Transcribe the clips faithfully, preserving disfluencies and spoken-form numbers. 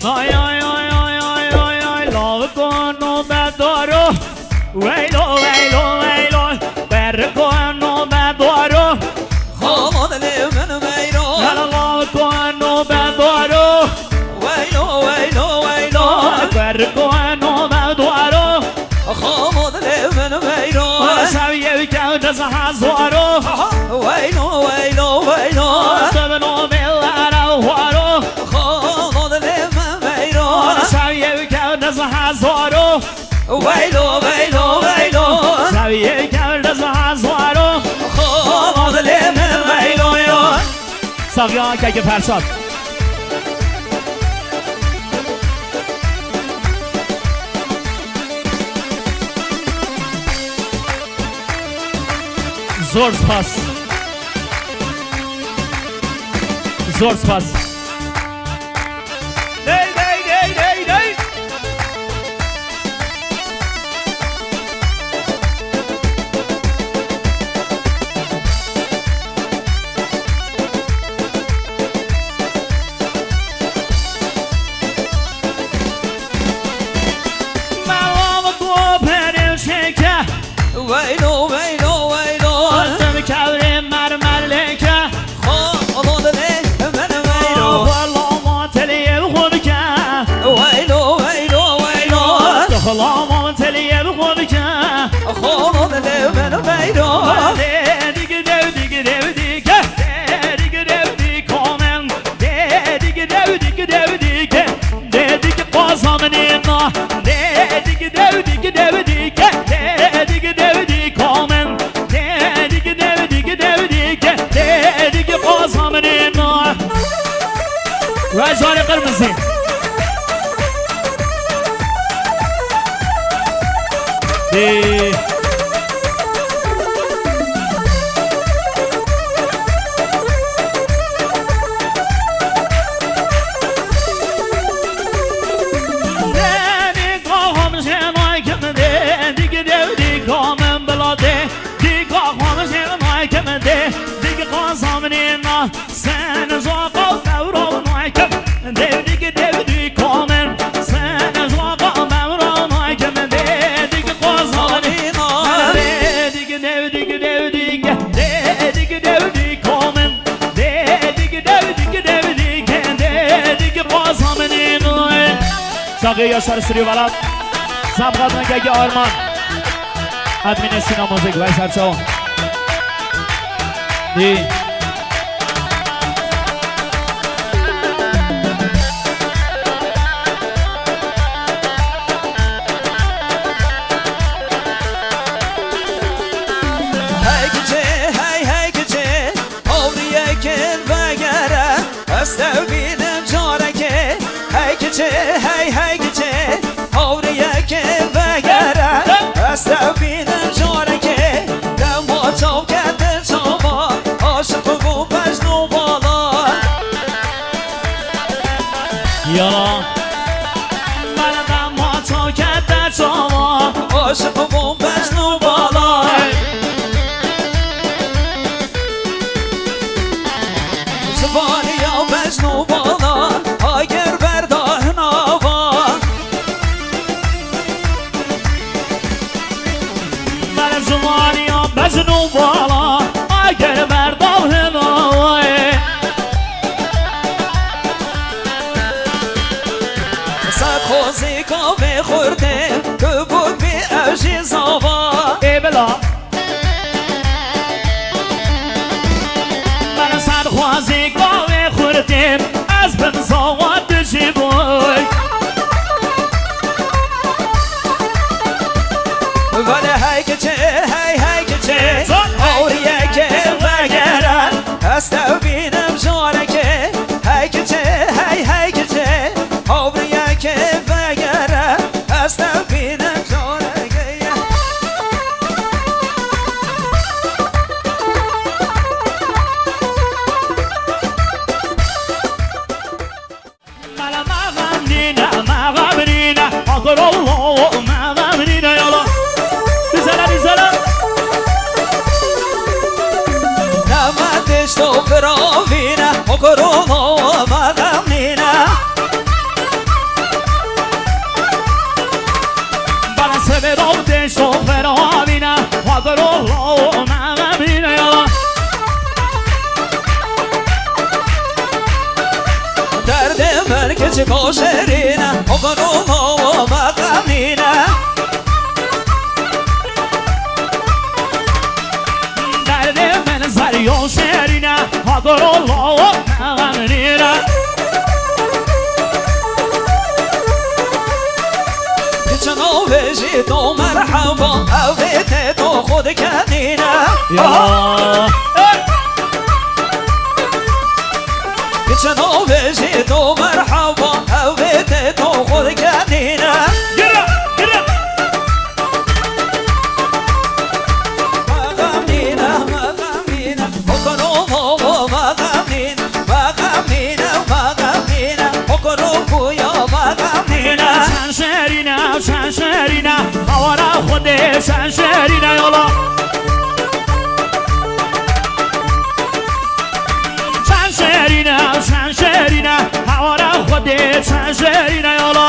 Ay, ay, ay, ay, ay, ay, ay, laviko nobedaro. Weylo, weylo, weylo, berriko nobedaro. Xalo dilê min weylo. Hele laviko nobedaro. Weylo, weylo, weylo. Berriko nobedaro. Xalo dilê min weylo. Seviye ülke dez hezaro. Weylo, weylo, weylo. Tebno bellere haro. Xalo dilê min weylo. Seviye ülke dez hezaro. Weylo, weylo, weylo. Seviye ülke dez hezaro. Xalo dilê min weylo yo. Saxiya keke Ferşad. Zor spas. Zor spas. Dey, dey, dey, dey, dey. Mala tu perê çêke. Weylo, weylo, weylo. Tim kewrê mermerlêke. Xalo dilê min weylo. Xalo ma teliyê xwe bike. Weylo, weylo, weylo. Xalo ma teliyê xwe bike. Xalo dilê min weylo. Dê dik dew dik dew dik. Dê dik dew dik komen. Dê dik dew dik dew dik. Dê dik qaza min ê na. Dê dik dew dik dew dik. Dê dik dew dik komen. Dedik, dedik, dedik, dedik, qaza min ê na. Ve carê qirmizî. Ê. Dedik, axam jê naykim, dedik, dedik, axam bila de. Dîka xwe min jê naykim dê, dîk qaza min ê na. Sen zaqa tewra naykim, dev dîk, dev dîka min. Sen zaqa tewra naykim dê, dîk qaza min ê na. Dê dîk, dev dîk, dev dîk, dê dîk, dev dîka min. Dê dîk, dev dîk, dev dîk, dê dîk qaza min ê na. Saxê Yaşar Sirî Velat. Sabxatna keke Arman. Adminê Sîna Muzîk, vay serçawa. Dî. Hey kiçê, hey, hey kiçê, hawriyekê vegere. Ez te bînim carekê, hey kiçê, hey, hey kiçê, hawriyekê vegere. Ez te bînim carekê, dema çav kete çava, aşiq bû Mecnû bala. Yala. Bala dema çav kete çava, aşiq bû Mecnû bala. Ziwaniya Mecnû bala, agir berda hinava. Mele ziwaniya Mecnû bala, agir berda hinava. Sed xwezîka vê xurtê, tu bûk bî ew jî zava. Ê bila. Min sed xwezîka wê xurtê, ez bim zawa tu jî bûy. Vele hey kiçê, hey, hey kiçê, hawriyekê vegere, ez te bînim carekê. Hey kiçê, hey, hey kiçê, hawriyekê vegere, ez te bînim carekê. Mala maxam nîne, maxam nîne, akrollo maxam nîne yala. Dizele, dizele. Nema deşto firavîne, akrollo maxam nîne. Çiko şerîne, okunu lawo meqemîne. Derdê min zeryo şerîne, okunu lawo meqemîne. Kiçino vêjî to merheba, ew vê tê to xwe dikenîne. Ya. Kiçino vêjî to merheba, ew vê tê to xwe dikenîne. Gira, gira. Meqemîne, meqemîne, okunu lawo meqemîne, meqemîne, meqemîne, okunu kuya meqemîne. Çend şerîne, çend şerîne, hawara Xwedê çend şerîne yola. Çend şerîne, çend şerîne, hawara Xwedê çend şerîne yola.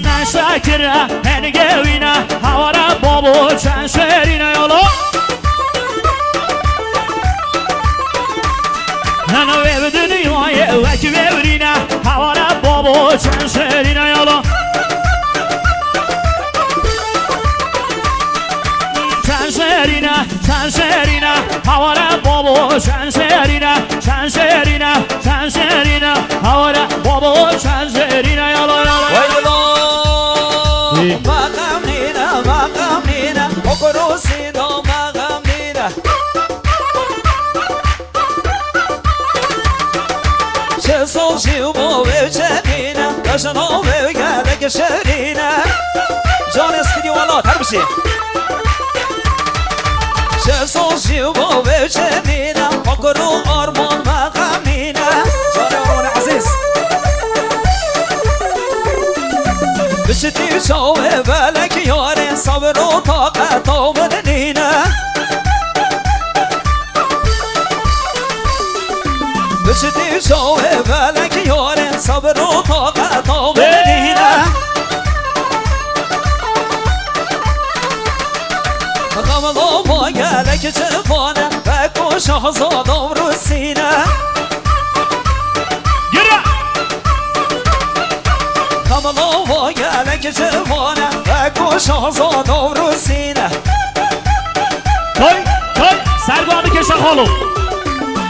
Neşekire hengê wîne, hawara babo çend şerîne yola. Hene wê bi dinyayê wek vê birîne, hawara babo çend şerîne yola. Çend şerîne, çend şerîne, hawara babo çend şerîne, çend şerîne, çend şerîne, hawara babo çend şerîne yola, yola. Vay yola. Ê. Meqem nîne, meqem nîne, okurusî do meqem nîne. Çi sal jî bo vê çenîne, qejina vê gelek şerîne. Canê stûdyo welat, her bişî. Çi sal jî bo vê çenîne, fakir û arman me xemîne. Canê armanê ezîz. Bişitî çavê belek yarê, sabir û taqeta min nîne. Bişitî çavê belek yarê, sabir û taqeta min nîne. Xemla gelek civane, wek û şahzada Rûsîne. Gira! Xemla gelek civane, wek û şahzada Rûsîne. Toy, toy, sergo bike şaxalo.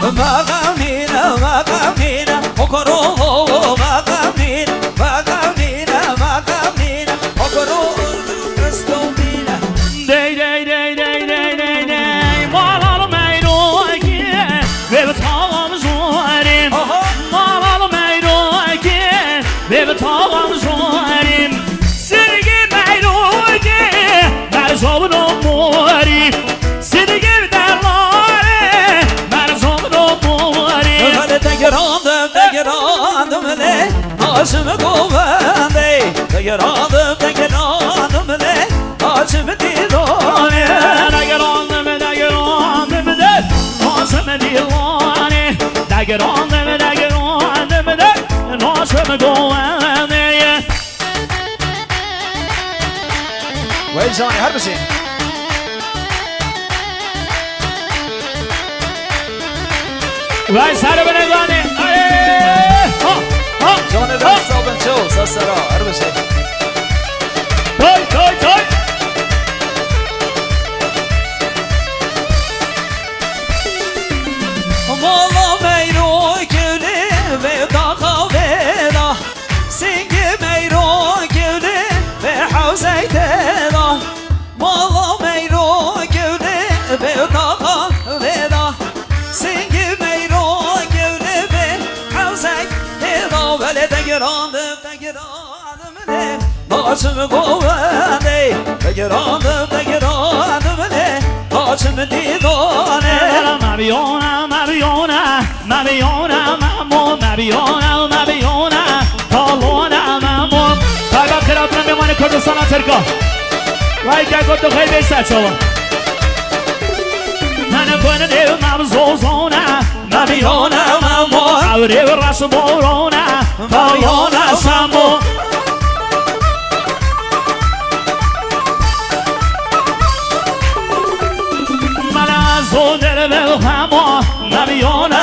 Meqemîne, meqemîne, okoro, meqemîne, meqemîne, meqemîne, okoro, ristofîne. Dey, dey, dey, dey, dey, dey, dey. Malal meyroki, ve tamam zorim. Aha. Malal meyroki, ve tamam zorim. Sirgi meyroki, merzobno mori. Sirgi delare, merzobno mori. Hadi tegerandım, tegerandım le, aşım govende. Tegerandım, tegerandım le, açım didane. Degerandım, degerandım de, açım didane. Degerandım, degerandım de, açım govende. Wey canî, her bişî. Wey, ser bine ganê. Ay! Ha! Ha! Canê ha! Dest sabin çew, sesera, her bişî. Toy, toy, toy. Mala meyro kevlê ve daxa veda. Singê meyro kevlê ve hewzey têda. Mala meyro kevlê ve daxa veda. Singê meyro kevlê ve hewzey têda. Belê degirandim, degirandim lê. Naçim govendê, degirandim, degirandim lê. Naçim dîdane. Mebiyona, mebiyona. Mebiyona memo, mebiyona, mebiyona, talona memo. Taybet xêratina mêmanê Kurdistana Tirka. Vay ke got tu xeyr bêse çawa. Nene kone dev mem zozona, mebiyona memo. Ew rêv reş borona, mebiyona memo. Mala zo derve xemo, mebiyona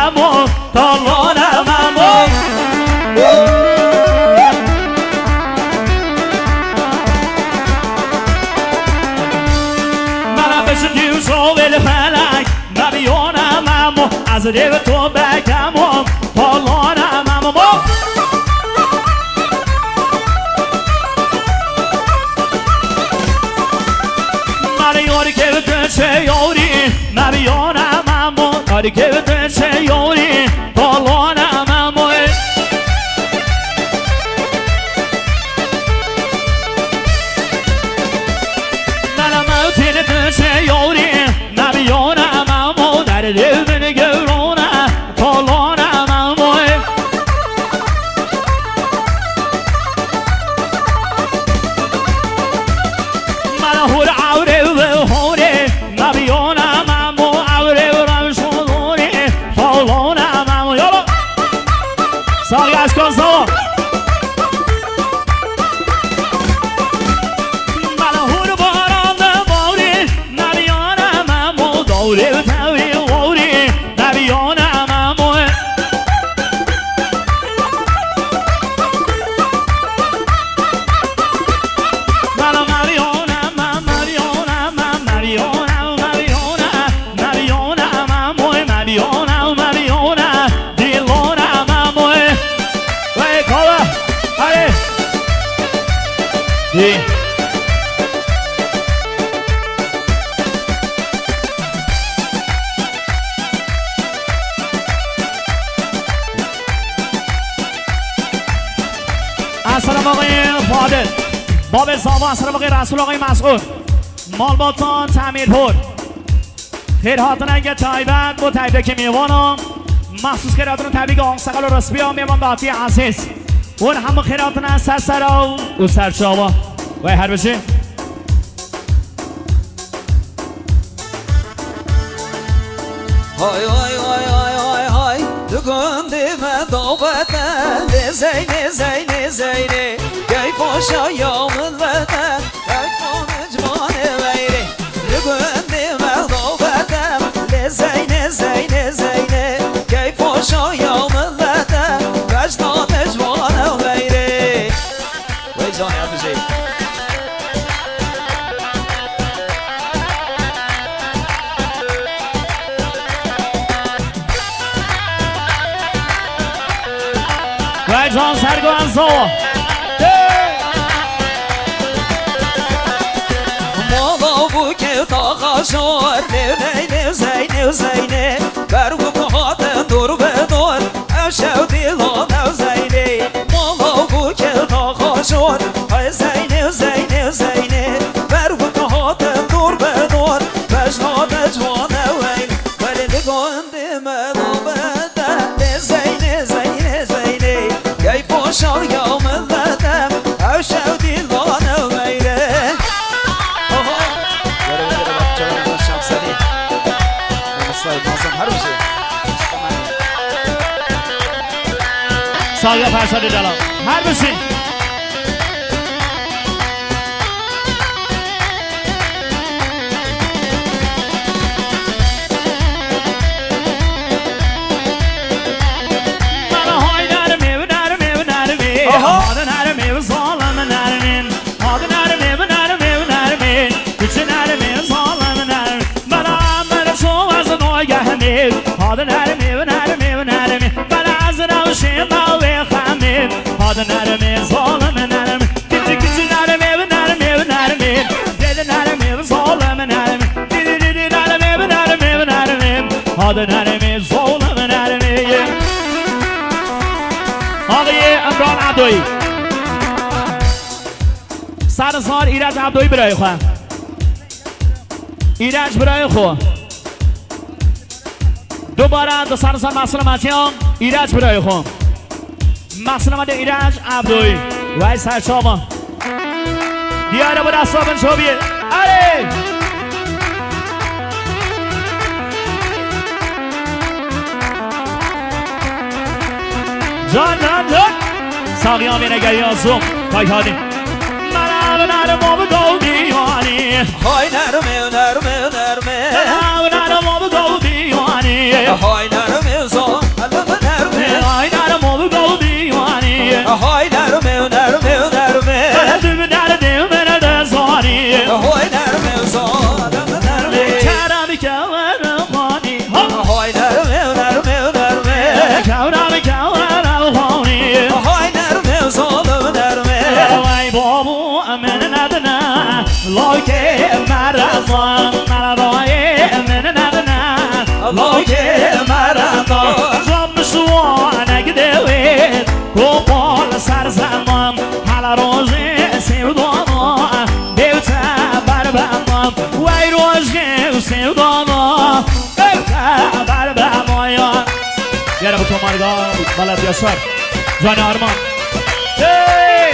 Memo, talona Memo. Mera beşin diw şovê li felek, mebiyona Memo, ez rê bi to bekemo, talona Memo. Mera yorî kevin tu çe yorî, mebiyona Memo, yorî kevin tu çe yorî, talona Memo. Mera mewtînê tu çe yorî, mebiyona Memo, derdê min gewrona, talona Memo. Mera hûr ewrê bi hûrê, mebiyona Memo, ewrê bi rewş û hûrê, talona Memo. Yala. Sağ ol, aşkım, sağ ol. Mera hûr baran de bavrî, mebiyona Memo, dawrê bi tewrî, wawrî, mebiyona Memo. Mera mebiyona, me-, mebiyona, me-, mebiyona, mebiyona, mebiyona, Memo, mebiyona, mebiyona, dîlona Memo. Wey kala, hadi. Dî. Eselam ağayê Fadil. Babê Zava, eselam ağayê Resul, ağayê Mes'ud. Malbatan Temîrpur. Xêr hatine ge taybet bo taybekê mêvana. Maxsus xêr hatine tebîk Aqseqal û Rispiya mêvandatî ezîz. Hûn hemû xêr hatine ser sera û ser çava. Wey her bijî. Hay, hay, hay, hay, hay, hay. Di gundê me dawet e. Lê Zeynê, Zeynê, Zeynê. Keyfa şaya min vete. Keyfa min ciwanê veyrê. Di gundê me dawet e. Lê Zeynê, Zeynê, Zeynê. Keyfa şaya min vete. Vecda min ciwanê veyrê. Wey canê, hadi jê. Wey can sergo en sağ ol. Mala bû kewta xaşor, lê Zeynê, Zeynê, Zeynê. Ber wî ku hatin dor bi dor, ew şew dîlan ew Zeynê. Mala bû kewta xaşor, ay Zeynê, Zeynê, Zeynê. Ber wî ku hatin dor bi dor, bejna de ciwan ew ey. Belê li gundê me nabete, lê Zeynê, Zeynê, Zeynê. Keyfa şaya milete, ew şew dîlan ew meyre. Oho. Were, were, were, bak, çalalım, şamsani. Mustafa Mazlum, her bir şey. Sağ ol, Ferşad Öcalan. Her bir şey. Aha. Hadi nermê bi zalim nermên. Hadi nermê bi nermê bi nermên. Biçi nermê bi zalim nermên. Bela me re şo ez nagehmê. Hadi nermê bi nermê bi nermên. Bela ez rewşê me wê xemê. Hadi nermê zalim nermên. Kiçi kiçi nermê bi nermê bi nermê. Deli nermê bi zalim nermê. Dili dili nermê bi nermê bi nermê. Hadi nermê zalim nermê. Ağayê Emran Abdoyî. Sar sar Îrac Abdoyî birayê xwe. Îrac birayê xwe. Dubare di sar sar Meslem Atiyan, Îrac birayê xwe. Meslem de Îrac Abdoyî. Vay serçava. Diyare bu da sabın çobiye. Allez! Can, can, can. Saxiyan vêne geriya zom. Kay hadi. Merav nermo bi dawdiyani. Hay nerme, nerme, nerme. Merav nermo bi dawdiyani. Hay nerme zom. Merayê min nedine, lawkê merana. Zom şiwanek dewê, kopal ser zeman. Hala rojê sevdana, dewte ber be man. Wey rojê sevdana, dewte ber be mayan. Yere bu tomarga, Balat Yaşar. Canı Arman. Hey!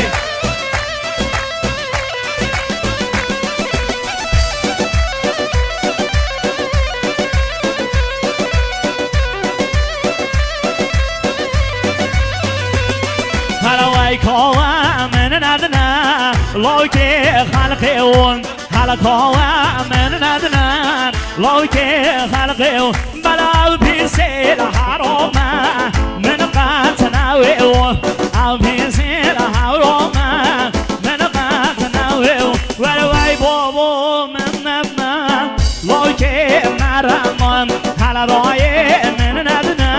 Helawey kawe min nedine, lawkê xelqê won. Helawey kawe min nedine, lawkê xelqê won. Belaw pîsê li herome, min qet newê won. Ew pîsê li herome, min qet newê won. Were wey babo min nedine, lawkê mereme. Helawey min nedine,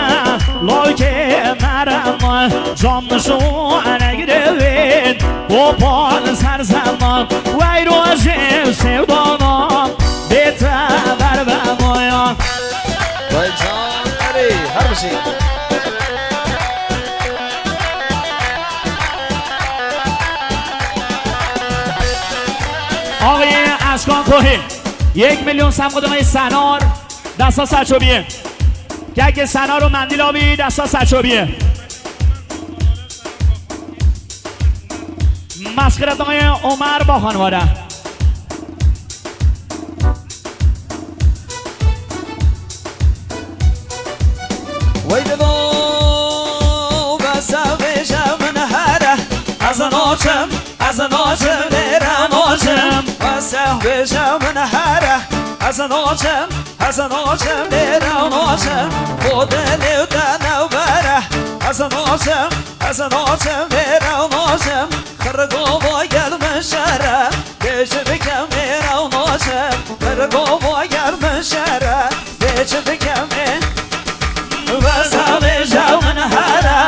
lawkê mereme. Cam şûnek dewên, kopal ser zeman. Wey rojê sevdana, dewte ber be mayan. Vay can, erê, her bir şey. Ağayê Eşkan Kohî, yek milyon semqudumê Senar, desta Serçobiye. Kekê Senar û Mendîl abî, desta Serçobiye. Mesxira dayê Omer Baxan were. Wey dido, bes e vêje min here, ez noçim, ez noçim, lêre noçim. Bes e vêje min here, ez noçim, ez noçim, lêre noçim. Xwe dilê te newbere, ez noçim, ez noçim, lêre noçim. Xirgova gel min şere, bêj bikem ê rew noçim. Xirgova gel min şere, bêj bikem ê. Bes e vêje min here,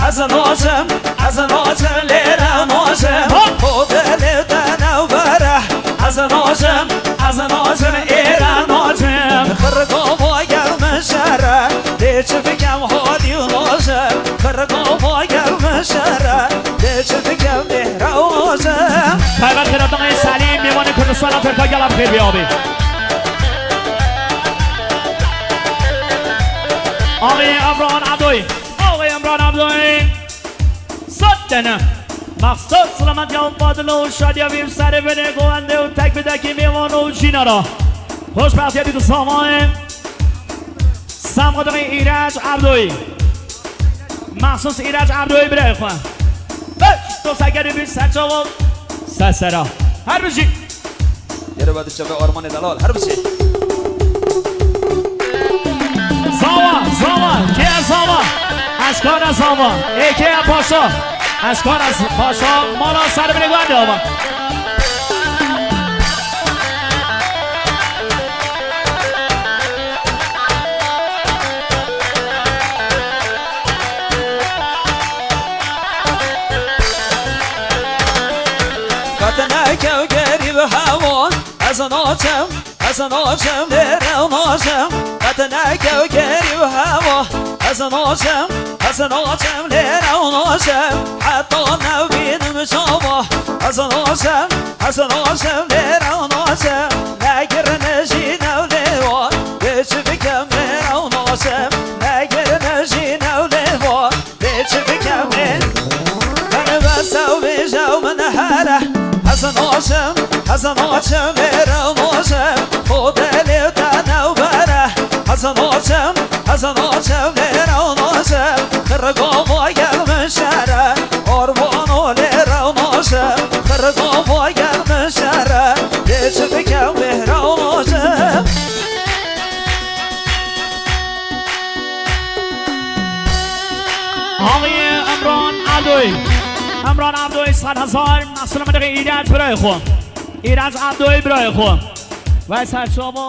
ez noçim, ez noçim, lêre noçim. Xwe dilê te newbere, ez noçim, ez noçim, êre noçim. Xirgova gel min şere, bêj bikem hodî noçim. Xirgova gel min şere, bêj bikem ê. Taybet Xêratan ê Selîm, mêvanê Kurdistana Tirka, gela bi xêr bê abî. Abî Emran Abdoy. Abî Emran Abdoy. Sed tene. Mexsus selamet ya Fadil û şadiya vî serê binê govendê û tek bi tekî mêvan û jîna ra. Hoş bextiyetî di samayê. Semqudixê Îrac Ebdoyî. Mexsus Îrac Ebdoyî birayê xwe. Beş, to sekerî bir serçava. Sesera. Her bijî. Yere badi çeve armanê delal. Her bijî. Zava, zava. Kê zava? Eşkana zava. Ê kê paşa? Eşkana z-, paşa. Mala ser bile guende ama. Qet nekew gerî bi hewa, ez naçim, ez naçim, lêre naçim. Qet nekew gerî bi hewa, ez naçim, ez naçim, lêre naçim. Heta newbînim çava, ez naçim, ez naçim, lêre naçim. Negirine jî newlê wa, bêçi bikem lêre naçim. Negirine jî newlê wa, bêçi bikem ê. Min bes ew bêje û min here. Ez naçim, ez naçim, lêre naçim. Xwe dilê te newbere. Ez naçim, ez naçim, lêre naçim. Xirgava gel min şere. Arvano lêre naçim. Xirgava gel min şere. Bêçi bikem lêre naçim. Ağayê Emran Abdoy. Emran Abdoy, sed hezar. Mexsûr Medexê Îrac birayê xwe. Îrac Abdoy birayê xwe. Vay serçava.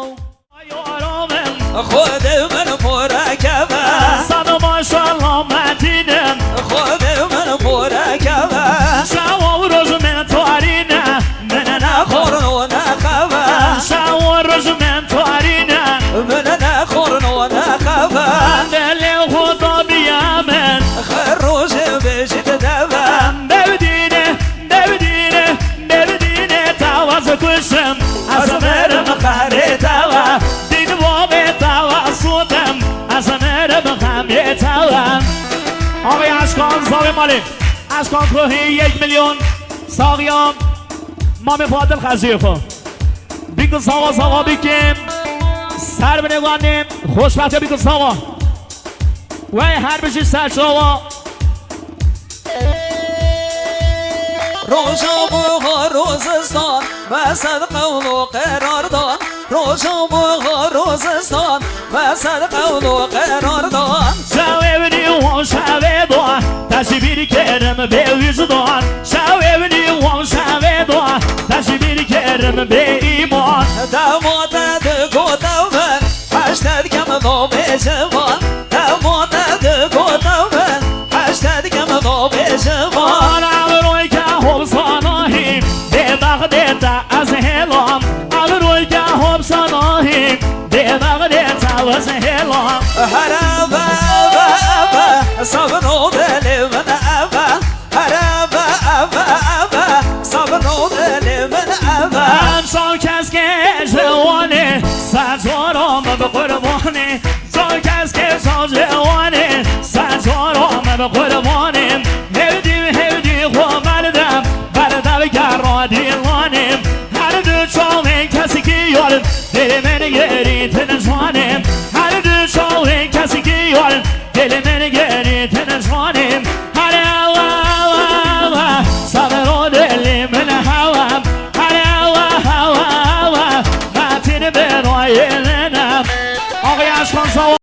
Xwedê min porekeve. Sed maşallah Medîne. Xwedê min porekeve. Şewa û roj min tarîne. Min ne xwarin û ne xeve. Şew û Axê eşkan zavê malê. Eşkan Kohî yek milyon. Saxiya Mamê Fadil Xezî xwe. Bîkû sawa sawa bîkî. Ser binê wanê. Xoşbextê bîkû sawa. Wey her bijî ser çawa. Roja buha rozistan, me ser qewl û qerar dan. Roja buha rozistan, me ser qewl û qerar dan. Şevê winî wan şevê dan, te ji bîr kerim bê wîjdan. Şevê winî wan şevê dan, te ji bîr kerim bê îman. Dema te digot ew bin, heşte dikem navê ciwan. Dema te digot ew bin, heşte dikem navê ciwan. Ana royke hopsana hîm, dê Bexdê te ez hêlam. Ana royke hopsana hîm, dê Bexdê te ez hêlam. Here ve ve ve, sabno dilê min eve. Here ve eve eve, sabno dilê min eve. Em sal keskê ciwanê, ser cara min bi qurbanê. Sal keskê sal ciwanê, ser cara min bi qurbanê. Hevdî hevdî xwe berdem, berdem gera dîlanê. Her du çavên kesikî yarin, dilê min gerî tin ciwanê. Her du çavên kesikî yarin, dilê min gerî tin ciwanê.